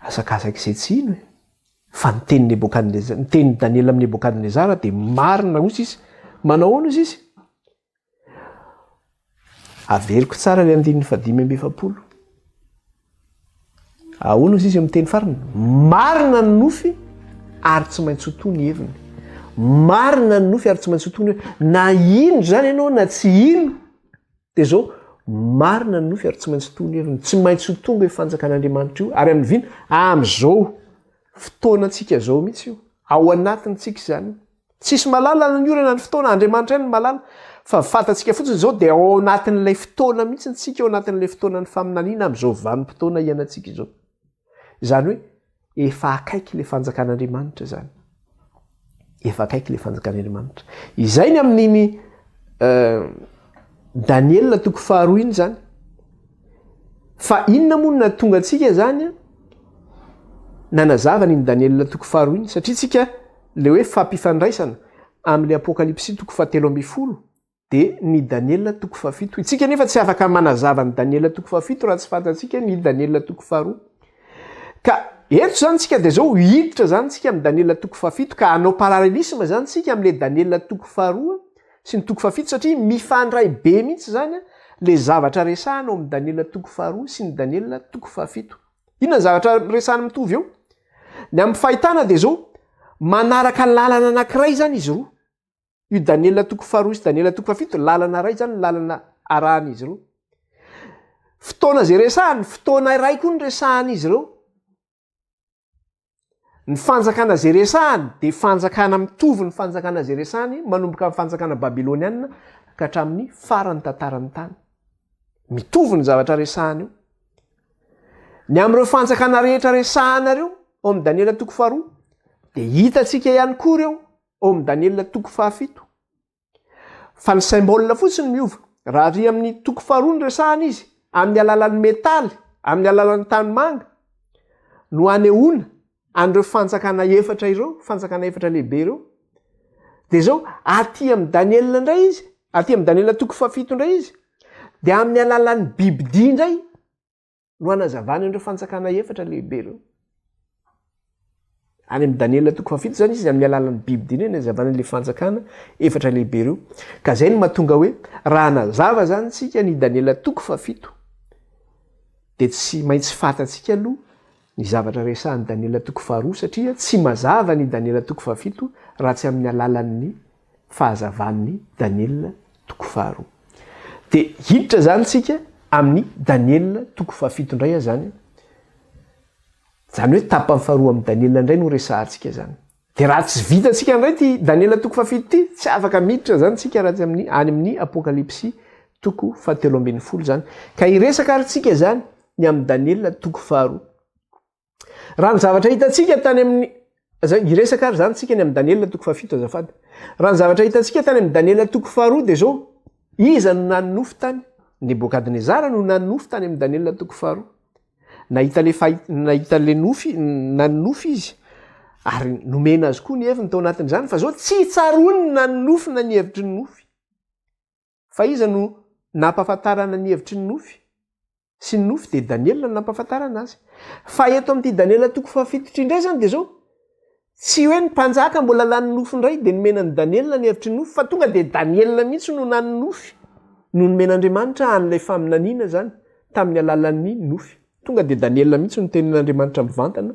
Asakasaka izay tsy hino e. Fa ny tenin'i Nebokadnezara, ny tenin'i Daniela amin'i Nebokadnezara dia marina hoy izy. Manao ahoana hoy izy? Averiko tsara ilay andininy fahadimy amby 40. Ahoana hoy izy amin'ny teny farany? Marina ny nofy ary tsy maintsy ho to ny heviny. Marina ny nofy ary tsy maintsy ho to ny heviny. Na hino izany ianao na tsy hino, Dia izao, marina ny nofy ary tsy maintsy to ny heviny. Tsy maintsy ho tonga io fanjakan'Andriamanitra io. Ary amin'ny vina, amin'izao fotoanantsika izao mihitsy io. Ao anatintsika izany. Tsisy mahalala na ny ora na ny fotoana, Andriamanitra ihany no mahalala. Fa fantatsika fotsiny izao dia ao anatin'ilay fotoana mihitsy tsika, ao anatin'ilay fotoanan'ny faminaniana amin'izao vanim-potoana iainantsika izao. Izany hoe efa akaiky ilay fanjakan'Andriamanitra izany. Efa akaiky ilay fanjakan'Andriamanitra. Izay ny amin'iny euh, Daniela toko faharoa iny izany. Fa inona moa no nahatonga antsika izany nanazava an'iny Daniela toko faharoa iny? Satria tsika le hoe fampifandraisana amin'ilay Apokalypsy toko fahatelo ambin'ny folo dia ny Daniela toko fahafito. Isika anefa tsy afaka manazava ny Daniela toko fahafito raha tsy fantatsika ny Daniela toko faharoa. Ka eto izany tsika dia zao hiditra izany tsika amin'ny Daniela toko fahafito ka hanao parallelisme izany tsika amin'ilay Daniela toko faharoa sy ny toko fahafito satria mifandray be mihitsy izany le zavatra resahana ao amin'ny Daniela toko faharoa sy ny Daniela toko fahafito. Inona ny zavatra resahana mitovy eo? Ny amin'ny fahitana dia zao manaraka lalana anankiray izany izy roa. Io Daniela toko faharoa sy Daniela toko fahafito, lalana iray izany ny lalana arahan'izy ireo. Fotoana izay resahany, fotoana iray koa ny resahan'izy ireo. Ny fanjakana izay resahany dia fanjakana mitovy ny fanjakana izay resahany manomboka amin'ny fanjakana babyloniana ka hatramin'ny faran'ny tantaran'ny tany. Mitovy ny zavatra resahany io. Ny amin'ireo fanjakana rehetra resahana ireo ao amin'ny Daniela toko faharoa. Dia hitantsika ihany koa ireo ao amin'ny Daniela toko fahafito. Fa ny symbole fotsiny miova. Raha ary amin'ny toko faharoa no resahana izy, amin'ny alalan'ny metaly, amin'ny alalan'ny tanimanga no anehoana an'ireo fanjakana efatra ireo, fanjakana efatra lehibe ireo. Dia izao, aty amin'i Daniela indray izy, aty amin'i Daniela toko fahafito indray izy, dia amin'ny alalan'ny bibidia indray no hanazavany an'ireo fanjakana efatra lehibe ireo. Any amin'i Daniela toko fahafito izany izy amin'ny alalan'ny bibidia indray no hanazavany an'ilay fanjakana efatra lehibe ireo. Ka izay no mahatonga hoe raha hanazava izany tsika ny Daniela toko fahafito dia tsy maintsy fantatsika aloha ny zavatra resahin'i Daniela toko faharoa satria tsy mazava ny Daniela toko fahafito raha tsy amin'ny alalan'ny fahazavan'ny Daniela toko faharoa. Dia hiditra izany tsika amin'ny Daniela toko fahafito indray aho izany. Izany hoe tapany faharoa amin'ny Daniela indray no resahantsika izany. Dia raha tsy vitantsika indray ity Daniela toko fahafito ity, tsy afaka miditra izany tsika raha tsy amin'ny any amin'ny Apokalypsy toko fahatelo ambin'ny folo izany. Ka hiresaka ary tsika izany ny amin'i Daniela toko faharoa. Raha ny zavatra hitantsika tany amin'ny zay hiresaka ary izany tsika ny amin'i Daniela toko fahafito azafady. Raha ny zavatra hitantsika tany amin'i Daniela toko faharoa dia izao, iza no nanonofy tany? Nebokadnezara no nanonofy tany amin'i Daniela toko faharoa. Nahita le fahi-, nahita le nofy, nanonofy izy, ary nomena azy koa ny heviny tao anatin'izany, fa zao tsy tsaroany na ny nofy na ny hevitry ny nofy. Fa iza no nampahafantarana ny hevitry ny nofy sy ny nofy? Dia Daniela no nampahafantarana azy. Fa eto amin'ity Daniela toko fahafito ity indray izany dia zao, Tsy hoe ny mpanjaka mbola lany nofy indray dia nomena an'i Daniela ny hevitry ny nofy fa tonga dia Daniela mihitsy no nanonofy no nomen'Andriamanitra an'ilay faminaniana izany tamin'ny alalan'ny nofy. Tonga dia Daniela mihitsy no tenin'Andriamanitra mivantana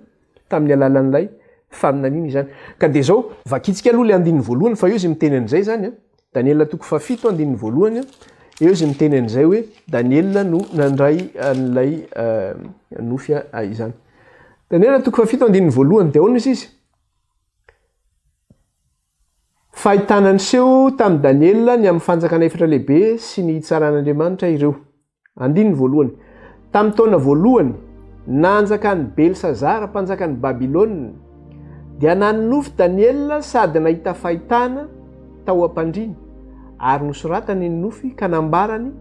tamin'ny alalan'ilay faminaniana izany. Ka dia izao, vakintsika aloha ilay andininy voalohany fa eo izy miteny an'izay izany an. Daniela toko fahafito andininy voalohany an. Eo izy miteny an'izay hoe Daniela no nandray an'ilay nofy izany. Daniela toko fahafito andininy voalohany dia ahoana izy izy? Fahitana niseho tamin'i Daniela ny amin'ny fanjakana efatra lehibe sy ny hitsaran'Andriamanitra ireo. Andininy voalohany. Tamin'ny taona voalohany nanjakan'i Belsazara mpanjakan'i Babylona, dia nanonofy Daniela sady nahita fahitana tao am-pandriana, ary nosoratany ny nofy ka nambarany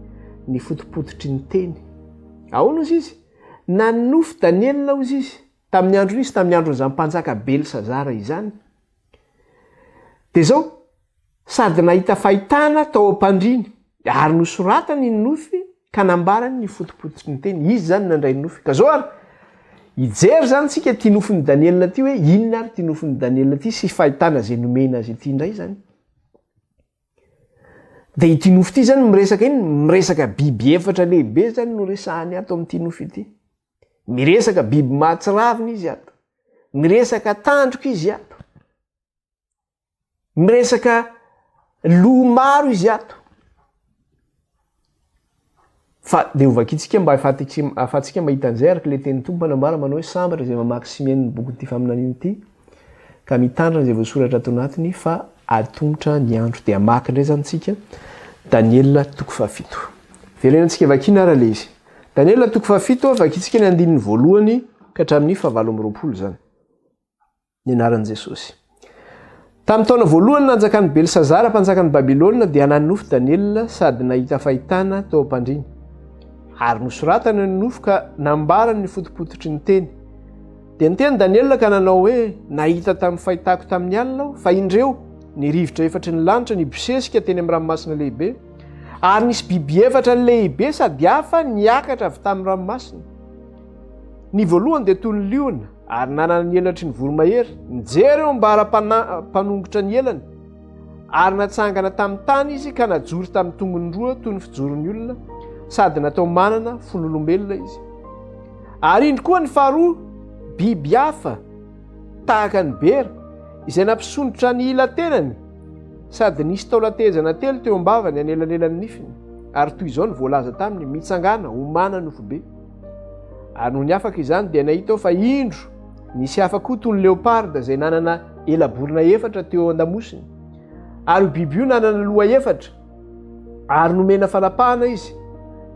ny fotopototry ny teny. Ahoana hozy izy? Nanonofy Daniela hozy izy, tamin'ny androny izy, tamin'ny andron'izany mpanjaka Belsazara izany. Dia izao, sady nahita fahitana tao am-pandriany, ary nosoratany ny nofy ka nambarany ny fotopototry ny teny. Izy izany nandray ny nofy. Ka izao ary, hijery izany isika ity nofin'i Daniela ity hoe inona ary ity nofin'i Daniela ity sy fahitana izay nomena azy ity indray izany. Dia ity nofy ity izany miresaka inona? Miresaka biby efatra lehibe izany no resahany ato amin'ity nofy ity. Miresaka biby mahatsiravina izy ato. Miresaka tandroka izy ato. Miresaka loha maro izy ato. Fa dia hovakintsika mba ahafahantsika mahita an'izay araka ilay tenin'ny Tompo manambara manao hoe sambatra izay mamaky sy mihaino ny bokin'ity faminaniana ity ka mitandrina izay voasoratra ato anatiny fa atomotra ny andro. Dia hamaky indray izany tsika Daniela toko fahafito. Verenantsika vakiana ara ilay izy. Daniela toko fahafito, vakintsika ny andininy voalohany ka hatramin'ny fahavalo amby 20 izany. Ny anaran'i Jesosy. Tamin'ny taona voalohany nanjakan'i Belsazara mpanjakan'i Babylona dia nanonofy Daniela sady nahita fahitana tao am-pandriana. Ary nosoratany ny nofy ka nambarany ny fotopototry ny teny. Dia niteny Daniela ka nanao hoe, Nahita tamin'ny fahitako tamin'ny alina aho, fa indreo, ny rivotra efatry ny lanitra nibosesika teny amin'ny ranomasina lehibe, ary nisy biby efatra lehibe sady hafa niakatra avy tamin'ny ranomasina. Ny voalohany dia toy ny liona, ary nanana ny elatry ny voromahery, nijery eo ambara-panongotra ny elany, ary natsangana tamin'ny tany izy ka najoro tamin'ny tongony roa toy ny fijoron'ny olona, sady natao manana fon'olombelona izy. Ary indro koa ny faharoa, biby hafa, tahaka ny bera, izay nampisondrotra ny ila tenany, sady nisy taolan-tehezana telo teo am-bavany anelanelan'ny nifiny, ary toy izao no voalaza taminy, Mitsangàna, homàna nofobe. Ary nony afaka izany dia nahita aho fa indro nisy hafa koa toy ny leoparda izay nanana ela-borona efatra teo an-damosiny. Ary io biby io nanana loha efatra, ary nomena fanapahana izy.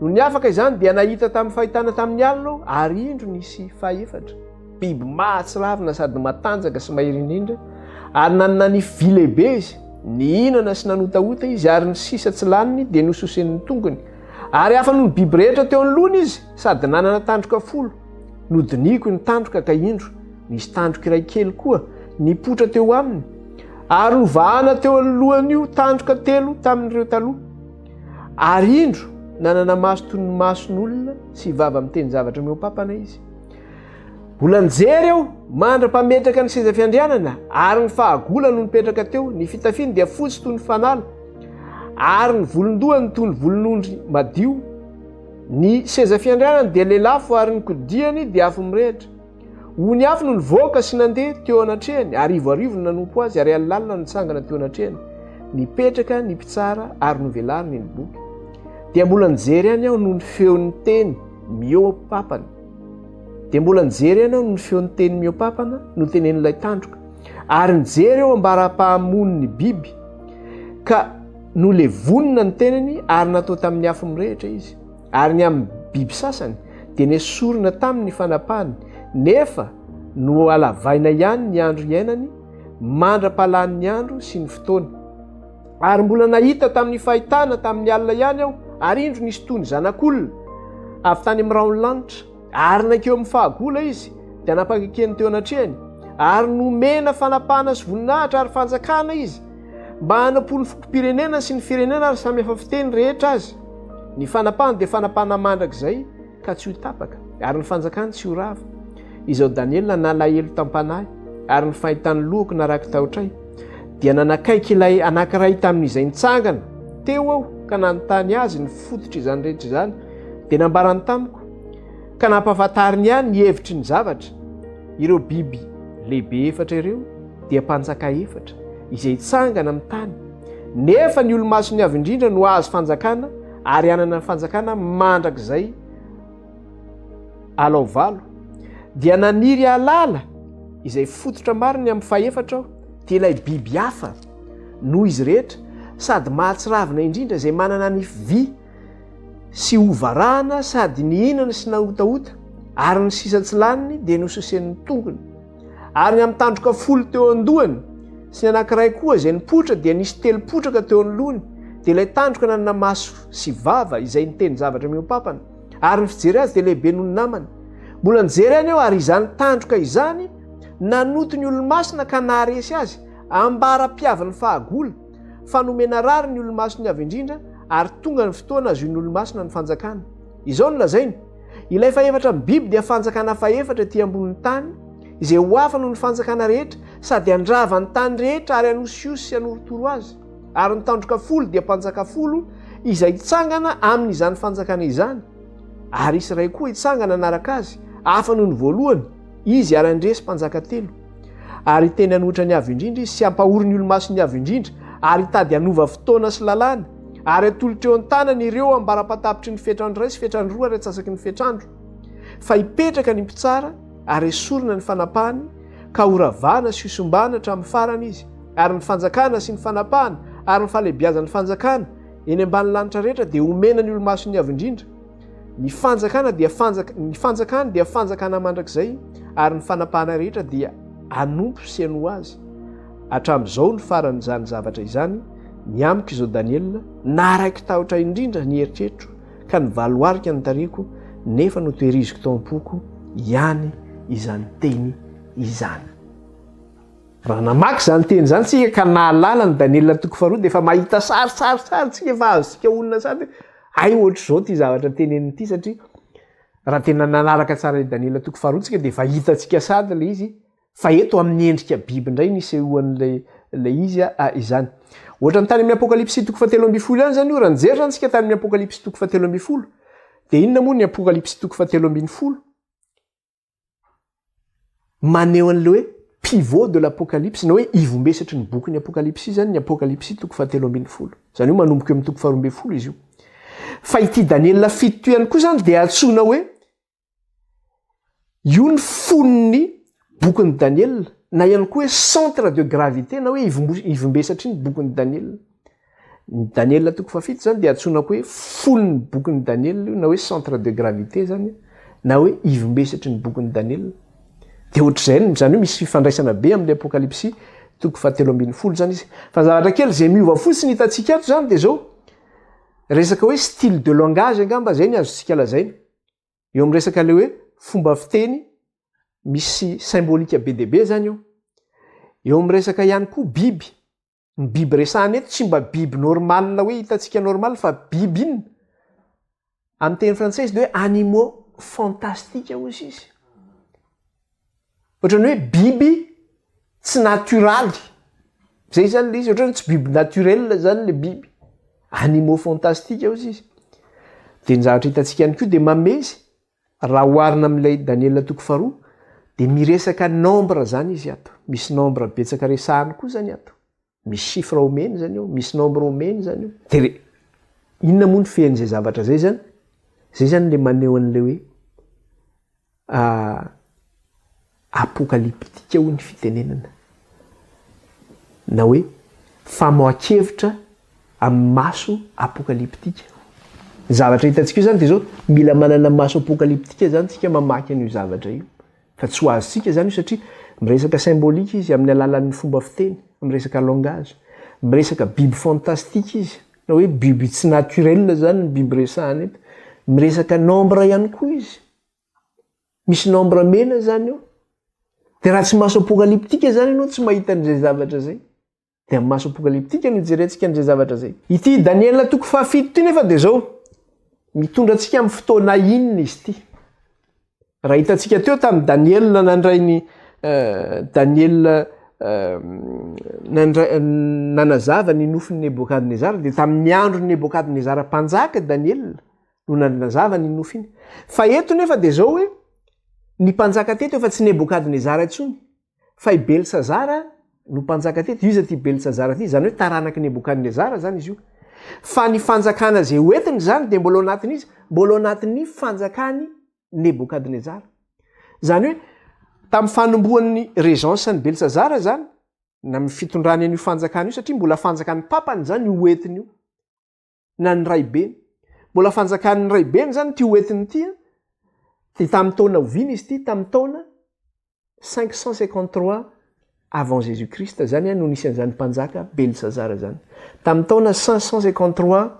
Nony afaka izany dia nahita tamin'ny fahitana tamin'ny alina aho, ary indro nisy fahefatra. biby mahatsiravina sady matanjaka sy mahery indrindra, ary nanana nify vy lehibe izy. Nihinana sy nanotahota izy, ary ny sisa tsy laniny dia nososen'ny tongony. Ary hafa noho ny biby rehetra teo anoloany izy, sady nanana tandroka folo. Nodinihiko ny tandroka ka indro, nisy tandroka iray kely koa nipoitra teo aminy, ary novahana teo anoloan'io tandroka telo tamin'ireo taloha. Ary indro, nanana maso toy ny mason'olona sy vava miteny zavatra mihoa-papana izy. Mbola nijery aho mandra-pametraka ny seza fiandrianana, ary ny fahagola no nipetraka teo, ny fitafiany dia fotsy toy ny fanala, ary ny volon-dohany toy ny volon'ondry madio. Ny seza fiandrianany dia lelafo ary ny kodiany dia afo mirehitra. Ony afo no nivoaka sy nandeha teo anatrehany, arivoarivo no nanompo azy ary alilalina no nitsangana teo anatrehany. Nipetraka ny mpitsara ary novelariny ny boky. Dia mbola nijery ihany aho noho ny feon'ny teny mihoa-papana. Dia mbola nijery ihany aho noho ny feon'ny teny mihoa-papana notenenin'ilay tandroka. Ary nijery eo ambara-pahamono ny biby, ka nolevonina ny tenany ary natao tamin'ny afo mirehitra izy. Ary ny amin'ny biby sasany dia nesorina taminy ny fanapahany, nefa nohalavaina ihany ny andro iainany mandra-pahalan'ny andro sy ny fotoana. Ary mbola nahita tamin'ny fahitana tamin'ny alina ihany aho, ary indro nisy toy ny zanak'olona avy tany amin'ny rahon'ny lanitra, ary nankeo amin'ny fahagola izy, dia nampakekeny teo anatrehany, ary nomena fanapahana sy voninahitra ary fanjakana izy, mba hanampo ny fokom-pirenena sy ny firenena ary samy hafa fiteny rehetra azy. Ny fanapahany dia fanapahana mandrakizay ka tsy ho tapaka, ary ny fanjakany tsy ho rava. Izao Daniela nalahelo tam-panahy, ary ny fahitan'ny lohako naraki-tahotra ahy, dia nanakaiky ilay anankiray tamin'izay nitsangana teo aho ka nanontany azy ny fototr'izany rehetra izany, dia nambarany tamiko, ka nampahafantariny ahy ny hevitry ny zavatra. Ireo biby lehibe efatra ireo dia mpanjaka efatra izay hitsangana amin'ny tany, nefa ny olo-masin'ny Avo Indrindra no hahazo fanjakana ary hanana ny fanjakana mandrakizay alao valo. Dia naniry hahalala izay fototra mariny amin'ny fahefatra aho, dia ilay biby hafa noho izy rehetra sady mahatsiravina indrindra izay manana nify vy sy hovarahana sady nihinana sy nahotahota ary ny sisa tsy laniny dia nososen'ny tongony. Ary ny amin'ny tandroka folo teo an-dohany sy ny anankiray koa izay nipoitra dia nisy telo potraka teo anoloany, dia ilay tandroka nanana maso sy vava izay niteny zavatra mihoa-papana, ary ny fijery azy dia lehibe noho ny namany. Mbola nijery ihany aho ary izany tandroka izany nanoto ny olo-masina ka naharesy azy, ambara-piavin'ny fahagola, fa nomena rariny ny olo-masiny avy indrindra, ary tonga ny fotoana hazoin'ny olo-masina ny fanjakana. Izao no lazainy, Ilay fahefatra amin'ny biby dia fanjakana fahefatra ety ambonin'ny tany, izay ho hafa noho ny fanjakana rehetra, sady handrava ny tany rehetra ary hanosihosy sy hanorotoro azy. Ary ny tandroka folo dia mpanjaka folo izay hitsangana amin'izany fanjakana izany. Ary hisy iray koa hitsangana hanaraka azy, hafa noho ny voalohany, izy ary handresy mpanjaka telo. Ary hiteny hanohitra ny Avo Indrindra izy sy hampahory ny olo-masin'ny Avo Indrindra, ary hitady hanova fotoana sy lalàna, ary hatolotra eo an-tanany ireo ambara-patapitry ny fetrandro iray sy fetrandro roa ary antsasaky ny fetrandro. Fa hipetraka ny mpitsara, ary hesorina ny fanapahany, ka horavana sy hosombana hatramin'ny farany izy, ary ny fanjakana sy ny fanapahana ary ny fahalehibiazan'ny fanjakana eny ambany lanitra rehetra dia homena ny olo-masin'ny Avo Indrindra. Ny fanjakana dia fanjaka, ny fanjakany dia fanjakana mandrakizay ary ny fanapahana rehetra dia hanompo sy hanoa azy. Hatramin'izao ny faran'izany zavatra izany, ny amiko izao Daniela, naraiki-tahotra indrindra ny eritreritro ka nivaloarika ny tarehiko nefa notehiriziko tao am-poko ihany izany teny izany. Raha namaky izany teny izany tsika ka nahalala ny Daniela toko faharoa dia efa mahita sary sary sary tsika efa azontsika olona sary hoe hay ohatr'izao ity zavatra teneniny ity satria raha tena nanaraka tsara i Daniela toko faharoa tsika dia efa hitantsika sady ilay izy fa eto amin'ny endrika biby indray ny isehoan'ilay ilay izy izany. Ohatran'ny tany amin'ny Apokalypsy toko fahatelo ambin'ny folo ihany izany io, raha nijery izany tsika tany amin'ny Apokalypsy toko fahatelo ambin'ny folo dia inona moa ny Apokalypsy toko fahatelo ambin'ny folo? Maneho an'ilay hoe pivot de l'apocalypse na hoe ivombesatry ny bokin'ny Apokalypsy izany ny Apokalypsy toko fahatelo ambin'ny folo. Izany hoe manomboka eo amin'ny toko faharoa ambin'ny folo izy io. Fa ity Daniela fito ity ihany koa izany dia antsoina hoe io ny fon'ny bokin'i Daniela na ihany koa hoe centre de gravité na hoe ivombesatry ny bokin'i Daniela. Ny Daniela toko fahafito izany dia antsoina koa hoe fon'ny bokin'i Daniela io na hoe centre de gravité izany na hoe ivombesatry ny bokin'i Daniela. Dia ohatr'izay, izany hoe misy fifandraisana be amin'ilay Apokalypsy toko fahatelo ambin'ny folo izany izy. Fa ny zavatra kely izay miova fotsiny hitantsika ato izany dia izao, resaka hoe style de langage angamba izay ny azontsika lazaina. Eo amin'ny resaka ilay hoe fomba fiteny misy symbolique be dia be izany eo. Eo amin'ny resaka ihany koa biby. Ny biby resahana eto tsy mba biby normal hoe hitantsika normal fa biby inona? Amin'ny teny frantsay izy dia hoe animaux fantastique hozy izy. Ohatran'ny hoe biby tsy natioraly. Zay zany le izy, ohatran'ny hoe tsy biby naturel zany le biby. Animaux fantastique hozy izy. Dia ny zavatra hitantsika ihany koa dia mamezy Raha oharina amin'ilay Daniela toko faharoa dia miresaka nombre zany izy ato. Misy nombre betsaka resahany koa zany ato. Misy chiffre omeny zany eo, misy nombre omeny zany eo. Dia re, inona moa ny fehin'izay zavatra izay zany? Izay zany le maneho an'ilay hoe Apokalyptika hoy ny fitenenana, na hoe famoahan-kevitra amin'ny maso apokalyptika. Ny zavatra hitantsika io izany dia izao, mila manana maso apokalyptika izany isika mamaky an'io zavatra io. Fa tsy ho azontsika izany io satria miresaka symbolique izy amin'ny alalan'ny fomba fiteny, miresaka langage, miresaka biby fantastique izy, na hoe biby tsy naturel izany ny biby resahana eto, miresaka nombre ihany koa izy. Misy nombre mena zany eo. De raha tsy maso apokalyptika zany ianao tsy mahita an'izay zavatra zay. De amin'ny maso apokalyptika no ijerentsika an'izay zavatra zay. Ity Daniela toko fahafito ity nefa de zao, mitondra antsika amin'ny fotoana inona izy ity? Raha hitantsika teo tamin'i Daniela nandray ny Daniela nandray nanazava ny nofin'i Nebokadnezara dia tamin'ny andron'i Nebokadnezara mpanjaka Daniela no nanazava ny nofy iny. Fa eto nefa dia izao hoe, ny mpanjaka teto efa tsy Nebokadnezara intsony, fa i Belsazara no mpanjaka teto. Iza ity Belsazara ity? Izany hoe taranak'i Nebokadnezara izany izy io. Fa ny fanjakana izay ho entiny izany dia mbola ao anatin'iza? Mbola ao anatin'ny fanjakan'i Nebokadnezara. Izany hoe tamin'ny fanombohan'ny régence an'i Belsazara izany, na amin'ny fitondrany an'io fanjakana io, satria mbola fanjakan'ny papany izany io hoentiny io. na ny raibeny. Mbola fanjakan'ny raibeny izany ity hoentiny ity an, dia tamin'ny taona oviana izy ity? Tamin'ny taona 553 avant Jésus Christ izany no nisy an'izany mpanjaka Belsazara izany. Tamin'ny taona 553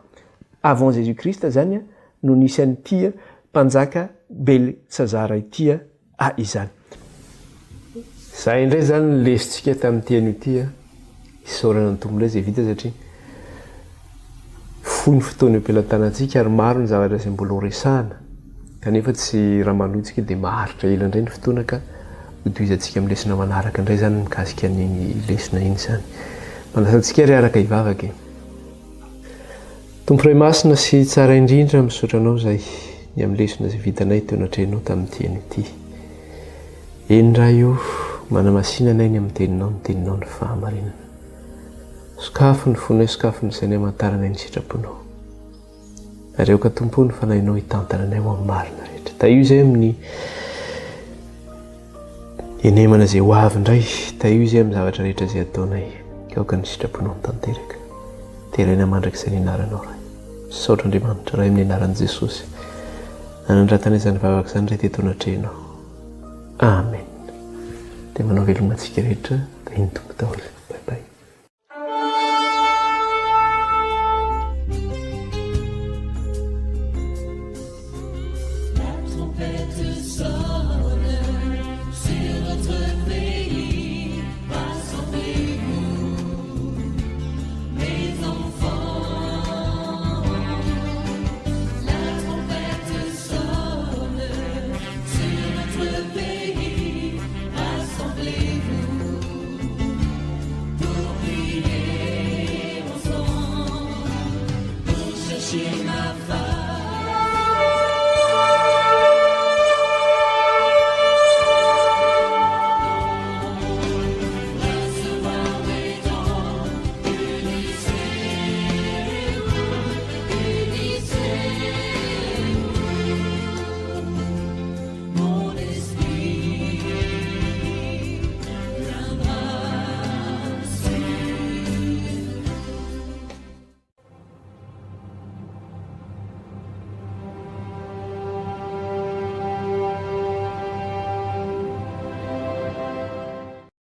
avant Jésus Christ izany no nisy an'ity mpanjaka Belsazara ity a izany. Zay indray zany ny lesontsika tamin'ity anio ity a! Isaorana ny Tompo indray izay vita satria fohy ny fotoana eo am-pelatanantsika ary maro ny zavatra izay mbola ho resahana kanefa tsy raha manohy tsika dia maharitra ela indray ny fotoana ka hotohizantsika amin'ny lesona manaraka indray izany mikasika an'iny lesona iny izany. Manasa antsika ary araka hivavaka e! Tompo Ray Masina sy Tsara indrindra, misaotra Anao izahay ny amin'ny lesona izay vitanay teo anatrehanao tamin'ity anio ity. Eny Ray o, manamasina anay ny amin'ny Teninao, ny Teninao ny fahamarinana. Sokafy ny fonay, sokafy ny sainay hamantaranay ny sitraponao. Ary aoka Tompo ny Fanahinao hitantana anay ho amin'ny marina rehetra. Tahio izay amin'ny Henemana izay ho avy indray, tahio izay amin'ny zavatra rehetra izay ataonay, ka aoka ny sitraponao ho tanteraka. Deraina mandrakizay ny anaranao Ray. Misaotra Andriamanitra Ray amin'ny anaran'i Jesosy. Nanandratana izany vavaka izany Ray teto anatrehanao. Amen. Dia manao veloma antsika rehetra, tahin'ny Tompo daholo.